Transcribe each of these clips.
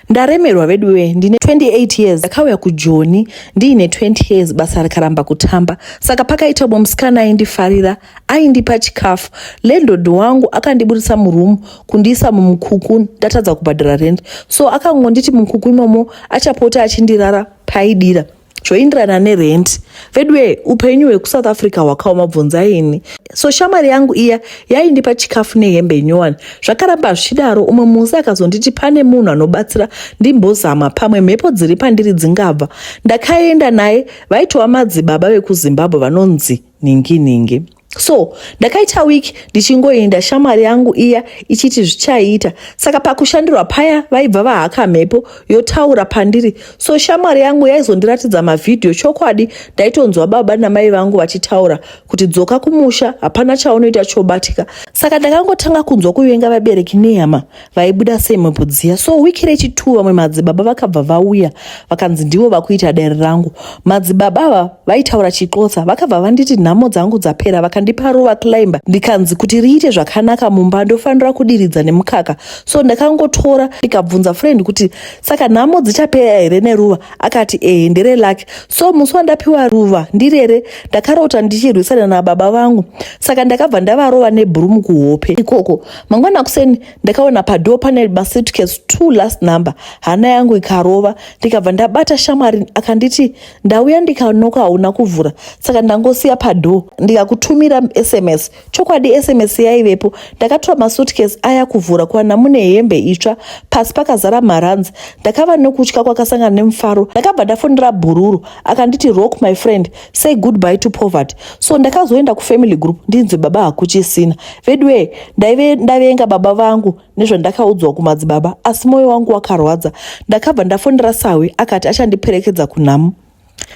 Ndaremerwa veduwe, ndine 28 years, ndakauya kuJoni ndiine 20 years, basa rikaramba kutamba. Saka pakaita umwe musikana aindifarira, aindipa chikafu. Landlord wangu akandiburitsa muroom kundiisa mumukuku, ndatadza kubhadhara rent. So akangonditi mukuku imomo achapota achindirara paidira zvoenderana nerent. Veduwe, upenyu hwekuSouth Africa hwakaoma, bvunzai. So shamwari yangu iya yaindipa chikafu nehembe nyowani. Zvakaramba zvichidaro. Umwe musi akazonditi pane munhu anobatsira, ndimbozama, pamwe mhepo dziri pandiri dzingabva. Ndakaenda naye, vaitova madzibaba vekuZimbabwe vanonzi ningi ningi. So ndakaita wiki ndichingoenda, shamwari yangu iya ichiti zvichaita. Saka pakushandirwa paya vaibva vahaka mhepo yotaura pandiri. So shamwari yangu yaizondiratidza mavhidhiyo. Chokwadi ndaitonzwa baba namai vangu vachitaura kuti dzoka kumusha, hapana chaunoita chobatika. Saka ndakangotanga kunzwa kuvenga vabereki nehama vaibuda semhepo dziya. So wiki rechi2 vamwe madzibaba vakabva vauya, vakanzi ndivo vakuita dare rangu. Madzibaba ava vaitaura chiXhosa. Vakabva vanditi nhamo dzangu dzapera, vakandipa ruva climber, ndikanzi kuti riite zvakanaka mumba ndofanira kudiridza nemukaka. So ndakangotora, ndikabvunza friend kuti saka nhamo dzichapera here neruva? Akati ehe, nderelucky. So musi wandapiwa ruva ndirere, ndakarota ndichirwisana nababa vangu. Saka ndakabva ndavarova nebhurumu kuhope ikoko. Mangwana kuseni ndakaona padoor pane masuitcase two last number. Hana yangu ikarova, ndikabva ndabata shamwari. Akanditi ndauya ndikanoka, hauna kuvhura, saka ndangosiya padoor, ndikakutumira SMS. Chokwadi SMS yaivepo. Ndakatora masuitcase aya, kuvhura kuwana mune hembe itsva, pasi pakazara marands. Ndakava nekutya kwakasangana nemufaro. Ndakabva ndafonera bhururu, akanditi, "Rock my friend, say goodbye to poverty." So ndakazoenda kufamily group ndinzwe baba hakuchisina. Vedwe, ndaive ndavenga baba vangu nezvandakaudzwa kumadzibaba, asi mwoyo wangu wakarwadza. Ndakabva ndafonera sawi, akati achandiperekedza kunhamo.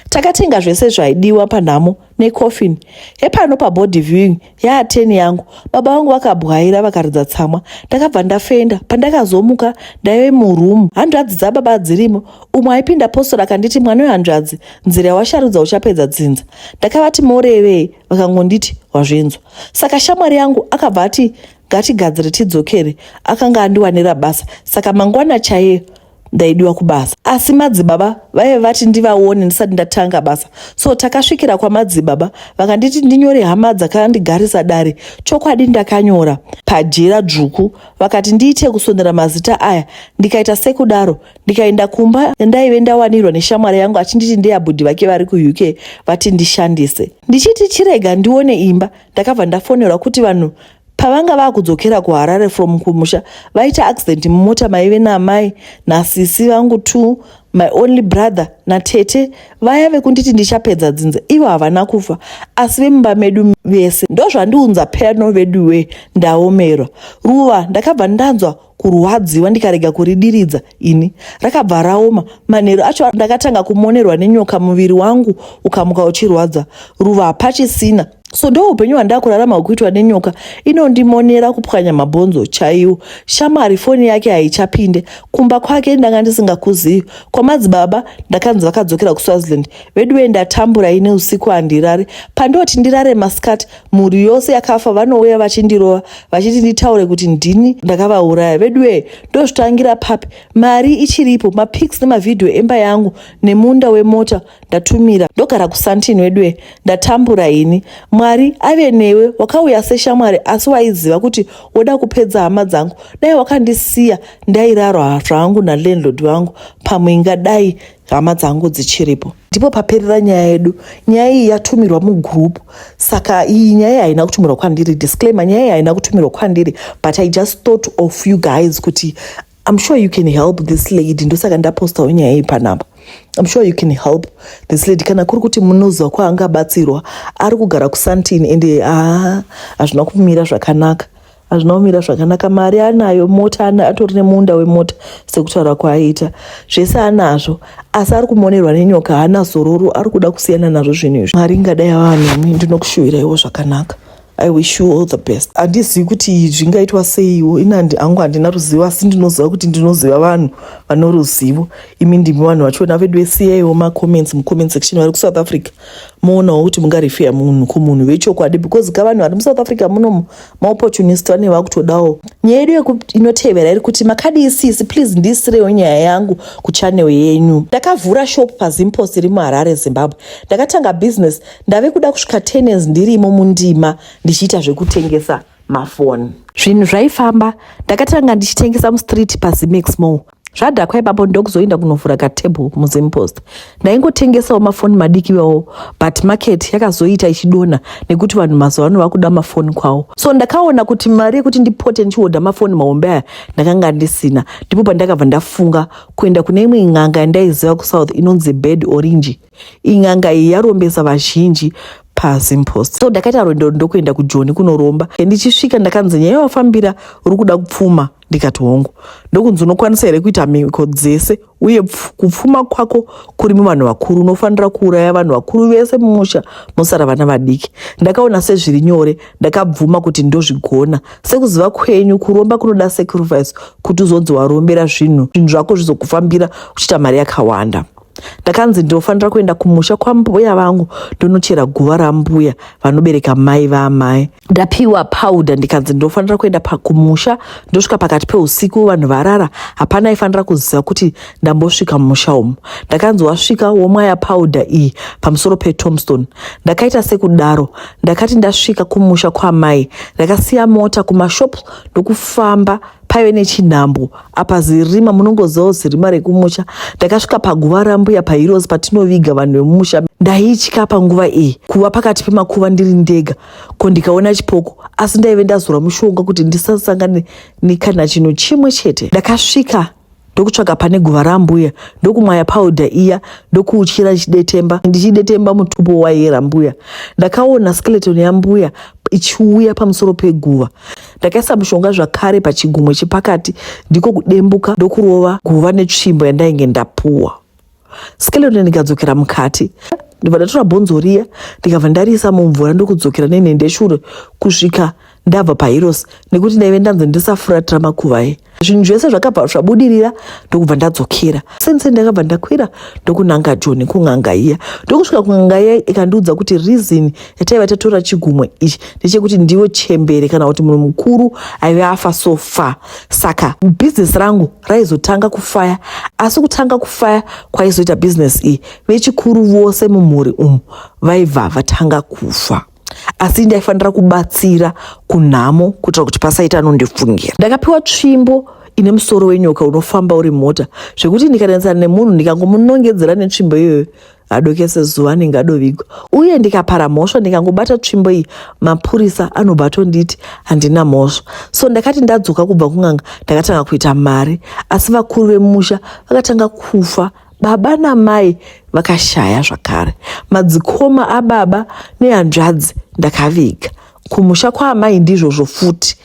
Takatenga zvese zvaidiwa panhamo necoffin. Hepano pabody viewing yaateni yangu, baba vangu vakabwaira, vakaridza tsamwa. Ndakabva ndafenda. Pandakazomuka ndaive muroom, hanzvadzi dzababa dzirimo. Umwe aipinda postori akanditi, "Mwana wehanzvadzi, nzira yawasharudza uchapedza dzinza." Ndakavati, "Morevei?" Vakangonditi, "Wazvinzwa." Saka shamwari yangu akabva ati ngatigadzire tidzokere, akanga andiwanira basa. Saka mangwana chaiyo ndaidiwa kubasa, asi madzibaba vaive vati ndivaone ndisati ndatanga basa. So takasvikira kwamadzibaba, vakanditi ndinyore hama dzakandigarisa dare. Chokwadi ndakanyora pajira dzvuku. Vakati ndiite kusonera mazita aya, ndikaita sekudaro. Ndikaenda kumba ndaive ndawanirwa neshamwari yangu achinditi ndeyabhudhi vake vari kuUK, vati ndishandise. Ndichiti chirega ndione imba, ndakabva ndafonerwa kuti vanhu pavanga vakudzokera kuHarare from kumusha vaita accident mumota maive naamai nasisi vangu two, my only brother natete vaya vekunditi ndichapedza dzinza. Ivo havana kufa, asi vemumba medu vese. Ndozvandiunza pano veduwe, ndaomerwa. Ruva ndakabva ndanzwa kurwadziwa, ndikarega kuridiridza ini, rakabva raoma. Manheru acho ndakatanga kumonerwa nenyoka, muviri wangu ukamuka uchirwadza. Ruva hapachisina. So ndo upenyu hwandakurarama hwekuitwa nenyoka inondimonera kupwanya mabhonzo chaiwo. Shamwari foni yake haichapinde. Kumba kwake ndanga ndisingakuzivi. Kwamadzibaba ndakanzi vakadzokera kuSwaziland. Veduwe, ndatambura ine. Usiku handirare. Pandoti ndirare masikati, mhuri yose yakafa vanouya vachindirova, vachiti nditaure kuti ndini ndakavauraya. Veduwe, ndozvitangira papi? Mari ichiripo, mapics nemavhidhiyo emba yangu nemunda wemota ndatumira. Ndogara kuSandton. Veduwe, ndatambura ini. Mwari ave newe. Wakauya seshamwari, asi waiziva kuti woda kupedza hama dzangu. Dai wakandisiya ndairarwa zvangu nalandlord vangu, pamwe ingadai hama dzangu dzichiripo. Ndipo paperera nyaya yedu. Nyaya iyi yatumirwa mugroup, saka iyi nyaya haina kutumirwa kwandiri. Disclaimer, nyaya iyi haina kutumirwa kwandiri, but I just thought of you guys kuti I'm sure you can help this lady. Ndosaka ndapostawo nyaya iyi panapa. I'm sure you can help this lady kana kuri kuti munoziva kwaangabatsirwa. Ari kugara kuSandton, ende haa, hazvina kumira zvakanaka, hazvina kumira zvakanaka. Mari anayo, mota atori nemunda wemota sekutaura kwaaita, zvese anazvo, asi ari kumonerwa nenyoka, haana zororo. Ari kuda kusiyana nazvo zvinhu izvi. Mwari ingadai ava nemi. Ndinokushuviraiwo zvakanaka. I wish you all the best. Handizivi kuti zvingaitwa seiwo. Ini hangu handina ruzivo, asi ndinoziva kuti ndinoziva vanhu vano ruzivo. Imi ndimi vanhu vachona vedu. Vesiyaiwo macomments mucomment section. Vari kuSouth Africa. Moonawo kuti mungarifeya munhu kumunhu vechokwadi, because ka vanhu vari muSouth Africa munomu maopportunist, vane vakutodawo. Nyaya yedu inotevera iri kuti, "Makadii sisi? Please ndiisirewo nyaya yangu kuchannel yenyu. Ndakavhura shop paZimpost iri muHarare, Zimbabwe. Ndakatanga business ndave kuda kusvika 10 years ndirimo mundima, ndichiita zvekutengesa mafoni. Zvinhu zvaifamba. Ndakatanga ndichitengesa mustreet paZimex Mall. Zvadhakwa ipapo, ndokuzoenda kunovhura katable muZimpost. Ndaingotengesawo mafoni madiki iwawo, but market yakazoita ichidonha nekuti vanhu mazuva ano vakuda mafoni kwavo. So ndakaona kuti mari yekuti ndipote ndichiodha mafoni mahombe aya ndakanga ndisina. Ndipo pandakabva ndafunga kuenda kune imwe n'anga yandaiziva kuSouth inonzi Bed Orange. In'anga iyi yarombesa vazhinji paZimpost. So ndakaita rwendo ndokuenda kuJoni kunoromba. Ndichisvika ndakanzi, "Nyaya yawafambira, uri kuda kupfuma?" Ndikati, "Hongu." Ndokunzi, "Unokwanisa here kuita mhiko dzese? Uye kupfuma kwako kuri muvanhu vakuru. Unofanira kuuraya vanhu vakuru vese mumusha, musara vana vadiki." Ndakaona sezviri nyore, ndakabvuma kuti ndozvigona. Sekuziva kwenyu, kuromba kunoda sacrifice kuti uzonzi warombera zvinhu, zvinhu zvako zvizokufambira uchiita mari yakawanda. Ndakanzi ndinofanira kuenda kumusha kwambuya vangu, ndonochera guva rambuya vanobereka mai vaamai. Ndapiwa powder, ndikanzi ndinofanira kuenda kumusha, ndosvika pakati peusiku vanhu varara. Hapana aifanira kuziva kuti ndambosvika mumusha umu. Ndakanzi wasvika, womwaya powder iyi pamusoro petombstone. Ndakaita sekudaro. Ndakati ndasvika kumusha kwamai, ndakasiya mota kumashops ndokufamba. Paive nechinhambo apa, zirima, munongozivawo zirima rekumusha. Ndakasvika paguva rambuya paHeroes, patinoviga vanhu vemumusha. Ndaitya panguva iyi kuva pakati pemakuva ndiri ndega, ko ndikaona chipoko? Asi ndaive ndazora mushonga kuti ndisasangane nekana chinhu chimwe chete. Ndakasvika ndokutsvaga pane guva rambuya, ndokumwaya powder iya, ndokuutyira ndichidetemba, ndichidetemba mutupo waiyera mbuya. Ndakaona skeleton yambuya ichiuya pamusoro peguva. Ndakaisa mushonga zvakare pachigumwe chepakati, ndiko kudembuka, ndokurova guva netsvimbo yandainge ndapuwa. Skeleton ndikadzokera mukati, ndibva ndatora bhonzo riya, ndikabva ndariisa mumvura, ndokudzokera nenhendeshure kusvika ndabva paHeroes, nekuti ndaive ndanzi ndisafuratira makuva e. Zvinhu zvese zvakabva zvabudirira, ndokubva ndadzokera sense. Ndakabva ndakwira ndokunanga Joni kun'anga iya. Ndokusvika kun'anga iya, ikandiudza kuti reason yataiva tatora chigumwe ichi ndechekuti ndivo chembere kana kuti munhu mukuru aive afa so far, saka bhizinesi rangu raizotanga kufaya. Asi kutanga kufaya kwaizoita bhizinesi iyi, vechikuru vose mumhuri umu vaibva vatanga kufa, asi ndaifanira kubatsira kunhamo kuitira kuti pasaita anondifungira. Ndakapiwa tsvimbo ine musoro wenyoka unofamba uri mota, zvekuti ndikanetsana nemunhu, ndikangomunongedzera netsvimbo iyoyo, adokese zuva anenge adovigwa. Uye ndikapara mhosva, ndikangobata tsvimbo iyi, mapurisa anobva atonditi handina mhosva. So ndakati ndadzoka kubva kun'anga, ndakatanga kuita mari, asi vakuru vemusha vakatanga kufa. Baba namai vakashaya zvakare, madzikoma ababa nehanzvadzi ndakaviga. Kumusha kwaamai ndizvozvo futi.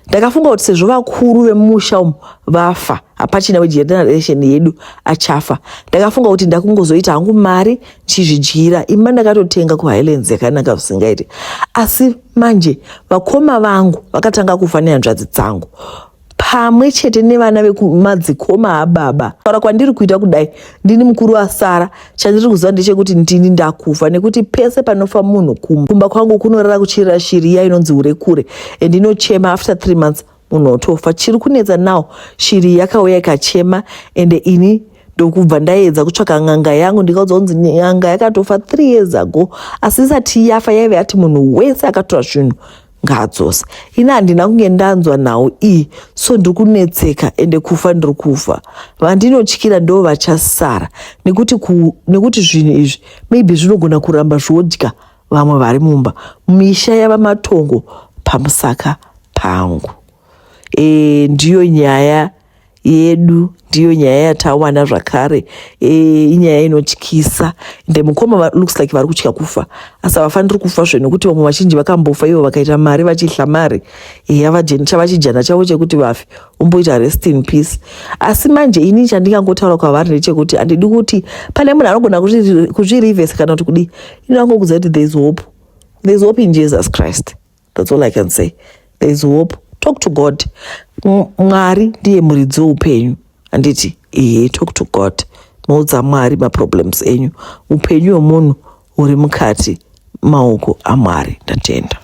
Ndakafunga kuti sezvo vakuru vemusha umu vafa, hapachina wegeneration yedu achafa. Ndakafunga kuti ndakungozoita hangu mari ndichizvidyira. Imba ndakatotenga kuHighlands yakanaka zvisingaiti. Asi manje vakoma vangu vakatanga kufa nehanzvadzi dzangu, pamwe chete nevana vekumadzikoma ababa. Taura kwandiri kuita kudai, ndini mukuru asara. Chandiri kuziva ndechekuti ndini ndakufa, nekuti pese panofa munhu kumba kwangu kunorara kuchirira shiri iya inonzi ure kure, and inochema after 3 months munhu otofa. Chiri kunetsa now, shiri yakauya ikachema, ende ini ndokubva ndaedza kutsvaka n'anga yangu, ndikaudzwa kunzi n'anga yakatofa 3 years ago, asi isati yafa yaive yati munhu wese akatora zvinhu ngaadzose. Ini handina kunge ndanzwa nhau iyi, so ndiri kunetseka, ende kufa ndiri kufa. Vandinotyira ndo vachasara, nekuti zvinhu izvi maybe zvinogona kuramba zvodya vamwe vari mumba. Misha yava matongo pamusaka pangu. Ndiyo nyaya yedu, ndiyo nyaya yatawana zvakare. Inyaya inotyisa, ende mukoma looks like vari kutya kufa, asi havafaniri kufa zve, nekuti vamwe vazhinji vakambofa ivo vakaita mari, vachihla mari chava chijana chavo chekuti vafe, umboita rest in peace. Asi manje ini chandingangotaura kwavari ndechekuti handidi kuti pane munhu anogona kuzvirivhesa kana kuti kudii. Inangokuudza kuti there is hope, there is hope in Jesus Christ. That's all I can say. There is hope. Talk to God. Mwari ndiye muridzi weupenyu, handiti? Ehe, talk to God, moudza Mwari maproblems enyu. Upenyu hwemunhu. Uri mukati maoko aMwari. Ndatenda.